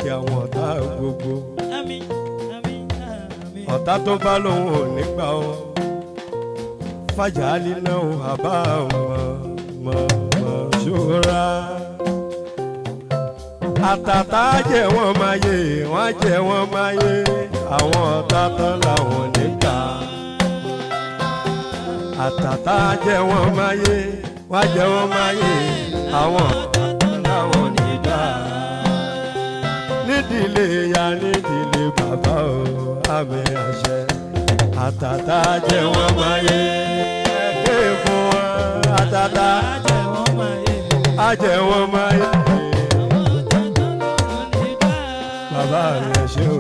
lékè àwọn ọ̀tá gbogbo. Àmín, àmín, àmín. Ọ̀tá tó bá lòun ò ní gbà ó, fàjálì náà ò àbá mọ̀ mọ̀ mọ̀ ṣọ́ra. Àtàtà jẹ́ wọ́n máa yé, wọ́n jẹ́ wọ́n máa yé, àwọn ọ̀tá tán làwọn nígbà. Àtàtà jẹ́ wọ́n máa yé, wọ́n jẹ́ wọ́n máa yé, àwọn ọ̀tá tán làwọn nígbà. Nídìílé ya, nídìílé bàbá o, àmì àṣẹ. Àtàtà jẹ́ wọ́n máa yé, ẹ̀kẹ́ fún wọn. Àtàtà Jẹ́ wọ́n máa yé. jẹ́ wọ́n máa yé. Àwọn ọ̀tá tán làwọn nígbà. Bàbá rẹ̀ ṣe o.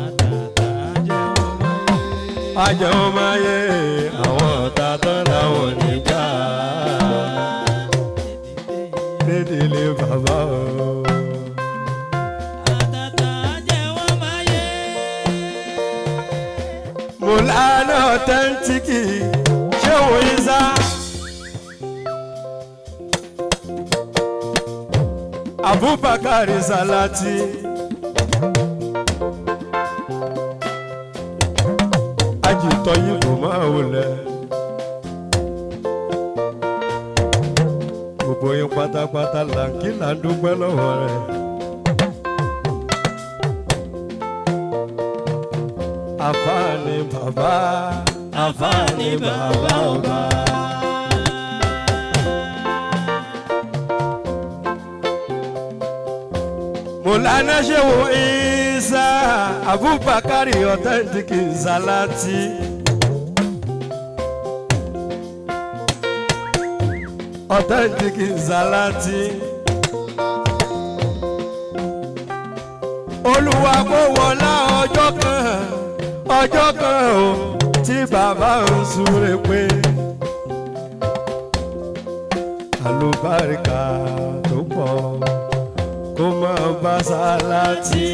Àtàtà jẹ́ wọ́n máa yé. Ajẹ́ wọn máa yé, àwọn ọ̀tá tán làwọn nígbà. Nídìílé bàbá o. Àtàtà jẹ́ wọ́n máa yé. Mùlánà ọ̀tẹ́ntìkì ṣé òun yín sá. Abubakar Salati. Ajitọ yìí kò máa wọlé. Gbogbo yín pátápátá là ń kí là ń dúpẹ́ lọ́wọ́ rẹ̀. Àfáàní bàbá, àfáàní bàbá ọba. Mùlánà Ṣéwù Ìsá Abubakar authentic Salati. Authentic Salati. Olúwa kó wọlá ọjọ́ kan, ọjọ́ kan o, tí bàbá ń súre pé àlùbáríkà tó pọ̀ kó máa bá Sálátì.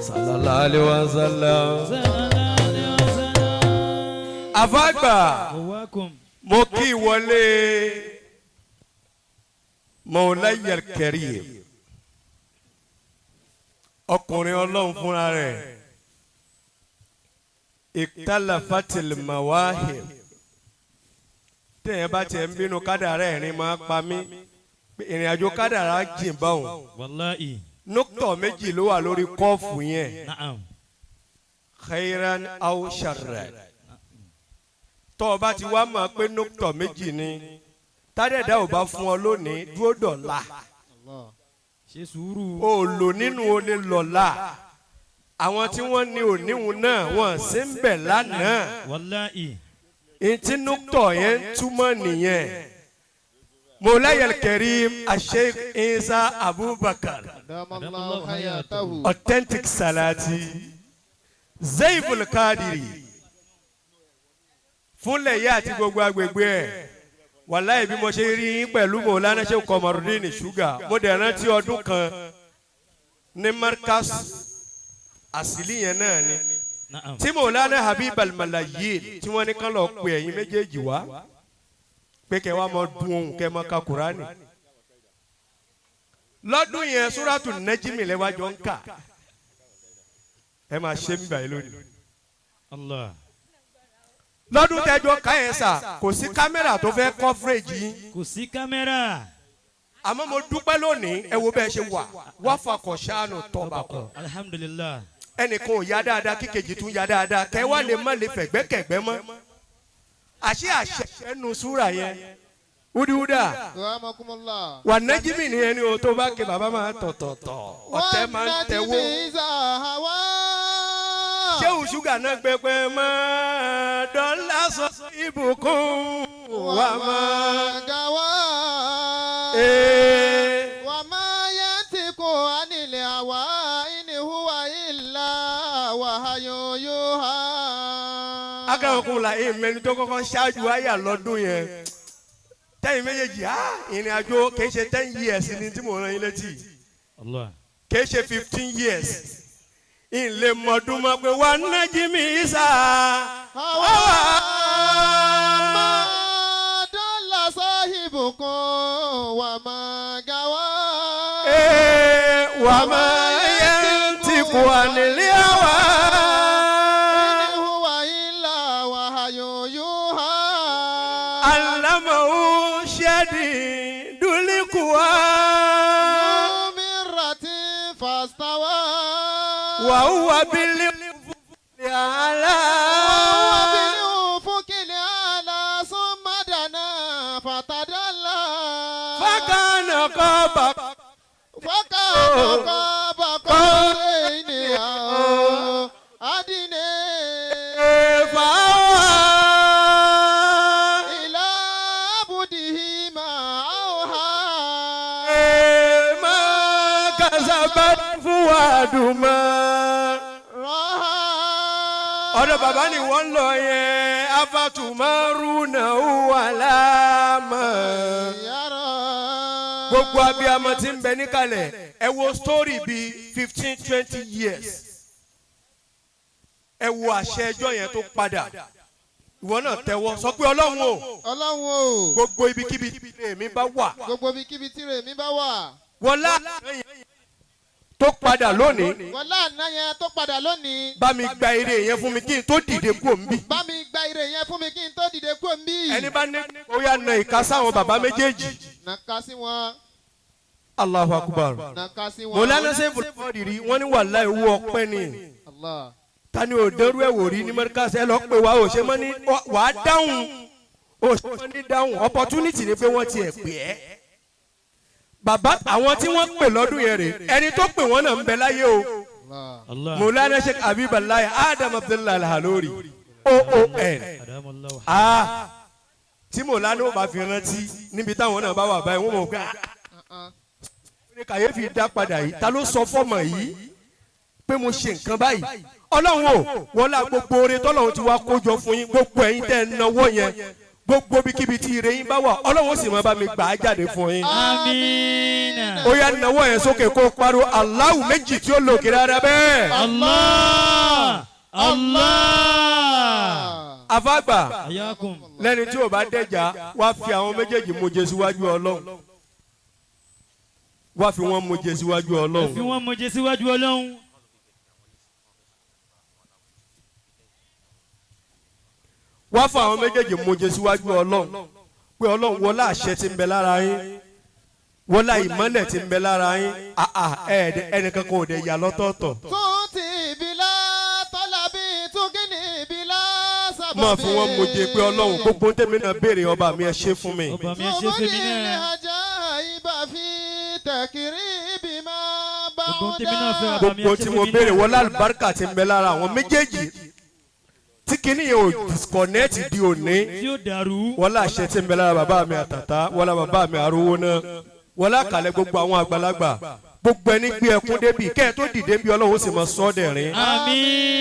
Sallallahu alaihi wasallam. Sallallahu alaihi wasallam. Àfàgbà Wakum. mo kí wọlé Mawlayal Karim, ọkùnrin ọlọ́run fúnra rẹ̀, ìtàlàfàtìl mawahib. Tẹ̀yẹ̀ bá tiẹ̀ ń bínú kádàrá, ẹ̀rín máa pa mí pé ìrìn àjò kádàrá jìn báwọn. Wallahi. Nókítọ̀ méjì ló wà lórí kọ́ọ̀fù yẹn, Na'am. khairan aw sharran. Tọ́ ọ bá ti wá mọ̀ pé nókítọ̀ méjì ni, tádẹ̀dá ò bá fún ọ lónìí, dúró dọ̀la. Ṣe sùúrù. O lò nínú o lè lọ́la. Àwọn tí wọ́n ní òníhun náà wọ́n sì ń bẹ̀ lánàá. Wallahi. Ntí nókítọ̀ yẹn ń túmọ̀ nìyẹn. Mawlayal Karim Asheikh Isa Abubakar Adamallahu hayatahu. authentic Salati Zaiful Kadiri fúnlẹ̀ yá àti gbogbo agbègbè ẹ̀. Wàláyé, bí mo ṣe rí yín pẹ̀lú Mọ̀lánà Sheikh Komarudin Sugar, mo dẹ̀ rántí ọdún kan ní Markas àsìlí yẹn náà ni Na'am. tí Mọ̀lánà Habib Al-Malayin tí wọ́n ní kán lọ pe ẹ̀yin méjèèjì wá pé kẹ́ wá mọ dun ohun kẹ́ mọ ka Kùránì lọ́dún yẹn. Súrátù Nẹ́jìmì lẹ́wájọ́ ń kà. Ẹ máa ṣe mí báyìí lónìí. Allah. Lọ́dún tẹ́jọ́ ká yẹn sà, kò sí kámẹ́rà tó fẹ́ coverage yín. Kò sí kámẹ́rà. Àmọ́ mo dúpẹ́ lónìí, ẹ wo bẹ́ẹ̀ ṣe wà wáfà kọ̀ ṣáànù tọ́ba kọ̀. Alhamdulillah. Ẹnìkan ò yá dáadáa, kíkejì tún yá dáadáa, kẹ́ wá lè má lè fẹ̀gbẹ́kẹ̀gbẹ́ mọ́. Àṣé àṣẹ ẹnu súrà yẹn wúdiwúdà. Rahmakumullah. Wà nẹ́jìmì ni ẹni o tó bá ké bàbá máa tọ̀tọ̀tọ̀, ọ̀tẹ̀ máa ń tẹ̀wó. Wan-najmi iza hawa. Ṣéwù ṣúgà náà gbẹgbẹ mọ́ dọ́là sọ ibùkún wà mọ́. Gawa. Ee. Wa ma yantiqu anil hawa in huwa illa wahyun yuha. Agbára la èèmẹ́ni tó kọ́kọ́ ṣáájú àyà lọ́dún yẹn tẹ́yìn méjèèjì á. Ìrìn àjò kìí ṣe 10 years ni tí mo rán yín létí. Allah. Kìí ṣe 15 years. Ìlè mọ̀ọ́dún mọ́ pé wà nájí mi ìsà. Hawa. Ma dalla sahibukum wa ma gawa. وما ينطق عن الهوى إن هو إلا وحي يوحى. علمه شديد القوى ذو مرة فاستوى. وهو بالأفق الأعلى. وهو بالأفق الأعلى ثم دنا فتدلى. فكان قاب فكان قاب قوسين أو أدنى. فأوحى إلى عبده ما أوحى. ما كذبت فؤاد ما رأى. Ọ̀dọ̀ bàbá ni wọ́n lọ yẹn أفتمارونه على ما. يرى. Gbogbo abiyamọ tí ń bẹ níkàlẹ̀, ẹ wo story bíi 15, 20 years, ẹ wo àṣẹ ẹjọ́ yẹn tó padà. Ìwọ náà tẹ́wọ́ sọ pé, Ọlọ́run o, Ọlọ́run o, gbogbo ibikíbi tí èmi bá wà, gbogbo ibikíbi tí rèmi bá wà, wọlá tó padà lónìí, wọlá àná yẹn tó padà lónìí, bá mi gba eré yẹn fún mi kí n tó dìde kúrò níbí. Bá mi gba ire yẹn fún mi kí n tó dìde kúrò níbí. Ẹni bá ní ó yá na ìka sáwọn bàbá méjèèjì. Nàka sí wọn. Allahu Akbar. Nàka sí wọn. Mọ̀lánà sẹ́fù rí wọ́n ní wàláhì owó ọpẹ́ ni. Allah. Ta ni òdòrú ẹ̀ wò rí ní Markaz? Ẹ lọ pé wá ò ṣe mọ́ ní wàá dáhùn, ò ṣe mọ́ ní dáhùn. Opportunity ni pé wọ́n tiẹ̀ pè ẹ́ bàbá. Àwọn tí wọ́n pè lọ́dún yẹn rè, ẹni tó pè wọ́n náà ń bẹ láyé o. Allah. Allah. Mọ̀lánà Sheikh Abibalayi Adam Abdullahi Alhalori OON. Adamallahu. Ah, tí mọ̀lánà ó bá fi rántí níbi táwọn náà bá wà báyìí, wọ́n mọ̀ pé ah, ní kàyéfì dá padà yìí, ta ló sọ fọ́mọ yìí pé mo ṣe nǹkan báyìí? Ọlọ́run o, wọlá gbogbo oore tọ́lọ́run ti wá kójọ fún yín, gbogbo ẹ̀yin tẹ́ ẹ náwó yẹn, gbogbo ibikíbi tí ire yín bá wà, Ọlọ́run ó sì máa bá mi gbà á jáde fún yín. Amina. Ó yá, náwó yẹn sókè kó pariwo Allahu méjì tí ó lò kiri ara bẹ́ẹ̀. Allah. Allah. Afágbà Ayakum. lẹ́ni tí ò bá dẹ́jà wá fi àwọn méjèèjì muje síwájú Ọlọ́run, wá fi wọ́n muje síwájú Ọlọ́run. Fi wọ́n mọ̀jẹ̀ síwájú Ọlọ́run. Wá fún àwọn méjèèjì muje síwájú Ọlọ́run pé, Ọlọ́run, wọlá àṣẹ tí ń bẹ lára yín, wọlá ìmọ́lẹ̀ tí ń bẹ lára yín, àà ẹ̀ẹ́dẹ ẹnìkan kò dẹ̀ yà lọ́tọ̀ọ̀tọ̀. Tu'ti bila talabi tugini bila sababi. Máa fún wọn muje pé, Ọlọ́run, gbogbo ń tẹ̀mí náà béèrè, ọba mi, ẹ ṣe fún mi. Ọba mi, ẹ ṣe fún mi náà. Ajaiba fi takribi ma Gbogbo ń tẹ̀mí náà fẹ́, ọba mi, ẹ Gbogbo ṣe tí fún mo mi béèrè, náà. wọlá àlùbáríkà tí ń bẹ lára àwọn méjèèjì tí kinní yẹn ò disconnect di òní, Tí ó dàrú. wọlá àṣẹ tí ń bẹ lára bàbá mi àtàtà, wọlá bàbá mi àrówó náà, wọlá àkàlẹ̀ gbogbo àwọn àgbàlagbà, gbogbo ẹni gbé ẹkún débi kẹ́ ẹ tó dìde bí, Ọlọ́run ó sì máa sọ́ dẹ̀rín. Àmín.